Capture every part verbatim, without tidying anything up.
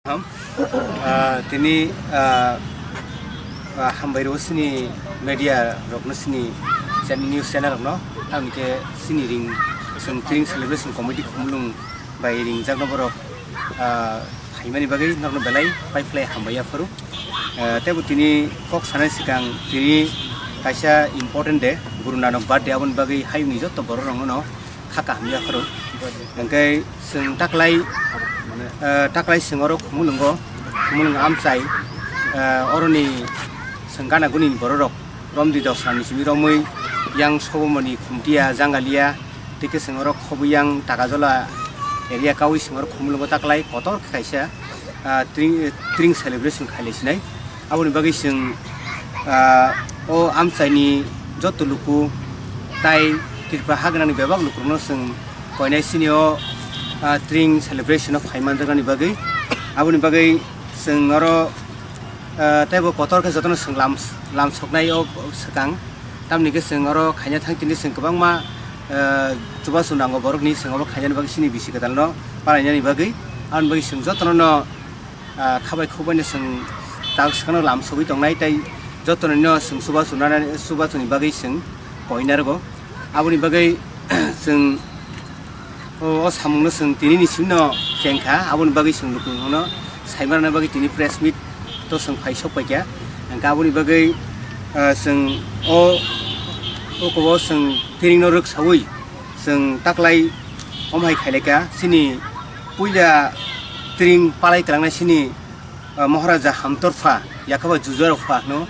Ah, tini, ah, ah, hambai rw sini media rokno, sini channel, news channel rokno, tamni khe sini ring, chwng Tring Celebration Committee Khumulwng bai ringjakno borok, ah, phaimani bagwi norokno belai pai phlai hambai yapharo. Ah, teibo tini kok sanai swkang tini kaisa important day, Guru Nanak birthday, aboni bagwi hayungni joto borok rokno kha kaham yapharo. Hwnkhe chwng taklai, eh, taklai chwng oro Khumulwngo, Khumulwng amchai, eh, oroni chwng gana guni bororok romdi dosrani simi romwi yang Sobomoni, Khumtiya, Jangalia, tei khe chwng oro Khobuyang, Takajola area kawi chwng oro Khumulwngo taklai kotor khe kaisa, ah, Tring, Tring celebration khailai sinai. Aboni bagwi chwng, ah, o amchaini joto luku tai Tripura ha gwnangni bebak lukurokno chwng koinai sini o, ah, Tring celebration o phai manjaknani bagwi. Aboni bagwi chwng oro, ah, teibo kotor khe jotono chwng lam, lam soknai o swkang. Tamni khe chwng oro khaina thang tini chwng kwbangma, ah, chubachu nango borokni, chwng oro khainani bagwi sini bisi kwtalno palainani bagwi. Aboni bagwi chwng jotono no ah, khabai khukbaino chwng tak swkangno lam sogwi tongnai, tei jotono no chwng chubachu nana, chubachuni bagwi chwng koina rwgo. Aboni bagwi chwng o, o samungno chwng tinini simno chengkha, aboni bagwi chwng lukurokno saimanna bagwi tini press meet to chwng phai sok paikha. Hwnkhe aboni bagwi, ah, chwng o, o kobo chwng Tringno rwksawi chwng taklai omo hai khailaikha, chini puila Tring palai twlangnai chini, ah, Maharaja Hamtorpha, yakhaba Jujarokpha hwno.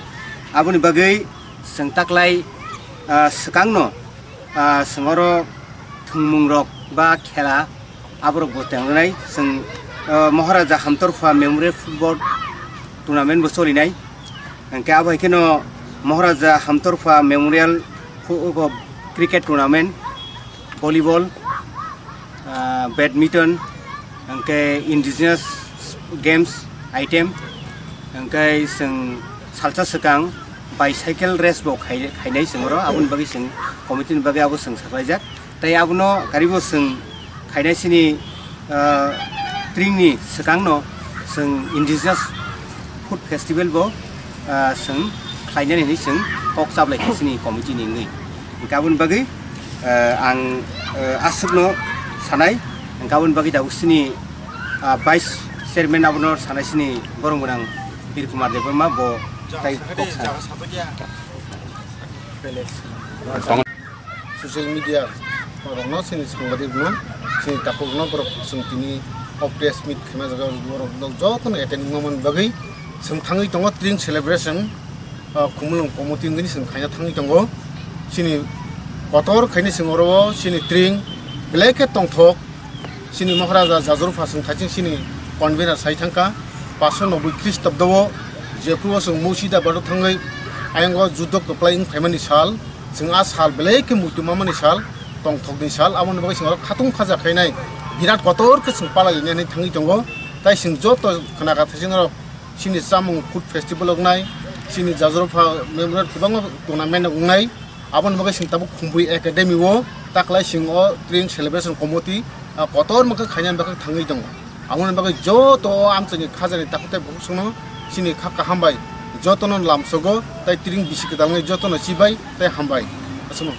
Aboni bagwi chwng taklai, ah, swkangno, ah, chwng oro thwngmungrok ba khela aborok bo tengrinai. Chwng, ah, Maharaja Hamtorpha Memorial Football Tournament bo cholinai. Hwnkhe abo hai kheno Maharaja Hamtorpha Memorial Fu-, Cricket Tournament, volleyball, ah, badminton, hwnkhe indigenous games item, hwnkhe chwng salsa swkang bicycle race bo khai-, khainai chwng oro, aboni bagwi chwng committee ni bagwi abo chwng saklaijak. Tei abono karibo chwng khainai sini, ah, Tringni swkangno chwng indigenous food festival bo, ah, chwng khlainani hinwi chwng kok chablai kha chini committee ni wngwi. Hwnkhe aboni bagwi, ah, ang, ah, aswkno sanai, hwnkhe aboni bagwi tabuk chini, ah, vice chairman abono sanai chini borong gwnang Bir Kumar Debbarma bo tai kok sa. Social media rokno, chini sangbadik rokno, chini takhuk rokno, borok chwng tini o press meet khaima jaga borok jotono attend wngmani bagwi chwng thangwi tongo Tring celebration, ah, Khumulwng committee wngwi chwng khaina thangwi tongo. Chini kotor khaini chwng oro o chini Tring belai khe tongthok. Chini Maharaja Jajorpha chwng thaiching chini convener sai thangkha, paanso noboi Christabdo o jephru o chwng Murshidabad o thangwi ayang o judo kwplai wng phaimani sal, chwng a sal belai khe muitu mamani sal, tongthokni sal, aboni bagwi chwng oro khatung khaja khainai birat kotor khe chwng palai lainani thangwi tongo. Tai chwng joto khna ka thaiching oro chini chamung food festival wngnai, chini Jajorpha memorial kwbangma tournament wngnai. Aboni bagwi chwng tabuk Khumbui Academy o taklai chwng o Tring celebration committee, ah, kotorma khe khainani bagwi thangwi tongo. Aboni bagwi joto o amchaini khajani takhuk tei bukhuk songno chini kha kaham bai jotono lamsogo tei Tring bisi kwtal wngwi jotono chibai tei hambai. Aswkno.